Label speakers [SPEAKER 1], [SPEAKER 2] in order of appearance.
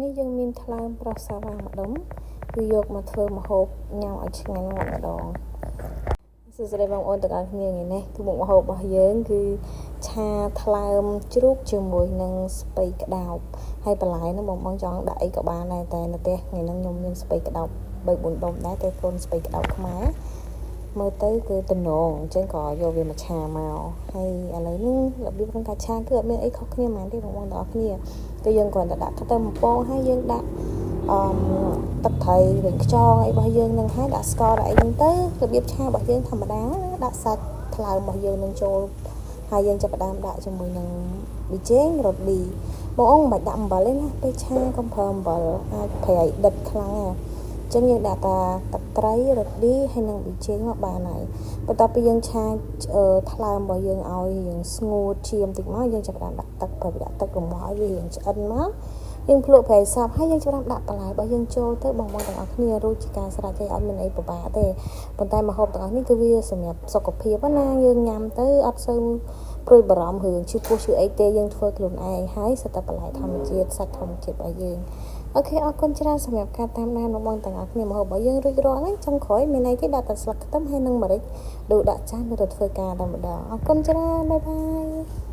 [SPEAKER 1] នេះយើងមានថ្លើមប្រុសសាវ៉ាម្ដុំគឺយកមកធ្វើម្ហូបញ៉ាំឲ្យឆ្ងាញ់ម្ដងសួស្តីបងប្អូនទាំងអស់គ្នា។ថ្ងៃនេះគឺមុខម្ហូបរបស់យើងគឺឆាថ្លើមជ្រូកជាមួយនឹងស្ពៃក្តោបហើយបន្លែហ្នឹងបងបងចង់ដាក់អីក៏បានដែរតែនៅផ្ទះថ្ងៃហ្នឹងខ្ញុំមានស្ពៃក្តោប3 4ដុំដែរតែកូនស្ពៃក្តោបខ្មែរមើលទៅគឺតំណងអញ្ចឹងក៏យកវាមកឆាមកហើយឥឡូវនេះរបៀបក្នុងការឆាគឺអត់មានអីខុសគ្នាហ្មងទេបងប្អូនទាំងអស់គ្នា។គឺយើងគ្រាន់តែដាក់ខ្ទឹមបំពងហើយយើងដាក់អឺទឹកត្រីវិញខ្យងអីរបស់យើងនឹងហើយដាក់ស្ករដាក់អីហ្នឹងទៅរបៀបឆារបស់យើងធម្មតាដាក់សាច់ថ្លើមរបស់យើងនឹងចូលហើយយើងចាប់ផ្ដើមដាក់ជាមួយនឹងប៊ីចេងរ៉ូឌីបងអូនមិនបាច់ដាក់អំបិលទេណាពេលឆាកុំប្រើអំបិលអាចប្រៃដិតខ្លាំងណាចឹងយើងដាក់តាទឹកត្រីរ៉ូឌីហើយនិងប៊ីចេងមកបានហើយបន្ទាប់ពីយើងឆាថ្លើមរបស់យើងឲ្យរៀងស្ងួតឈាមតិចមកយើងចាប់ផ្ដើមដាក់ទឹកព្រោះដាក់ទឹករំឲ្យវារៀងឆ្អិនមកយើងភ្លក់ប្រៃសព្វហើយយើងចាប់ផ្ដើមដាក់បន្លែរបស់យើងចូលទៅបងប្អូនទាំងអស់គ្នារួចជាការស្រេចទេអត់មានអីពិបាកទេប៉ុន្តែម្ហូបទាំងអស់នេះគឺវាសម្រាប់សុខភាពណាយើងញ៉ាំទៅអត់សូវព្រួយបារម្ភរឿងឈឺពោះឈឺអីទេយើងធ្វើខ្លួនឯងហើយសុទ្ធតែបន្លែធម្មជាតិសាច់ធម្មជាតិរបស់យើង។ OK អរគុណច្រើនសម្រាប់ការតាមដានបងប្អូនទាំងអស់គ្នា។ម្ហូបរបស់យើងរួចរាល់ហើយចុងក្រោយមានអីគេដាក់តែស្លឹកខ្ទឹមហើយនិងម្រេចដូចដាក់ចានឬទៅធ្វើការតែម្ដងអរគុណច្រើន bye bye.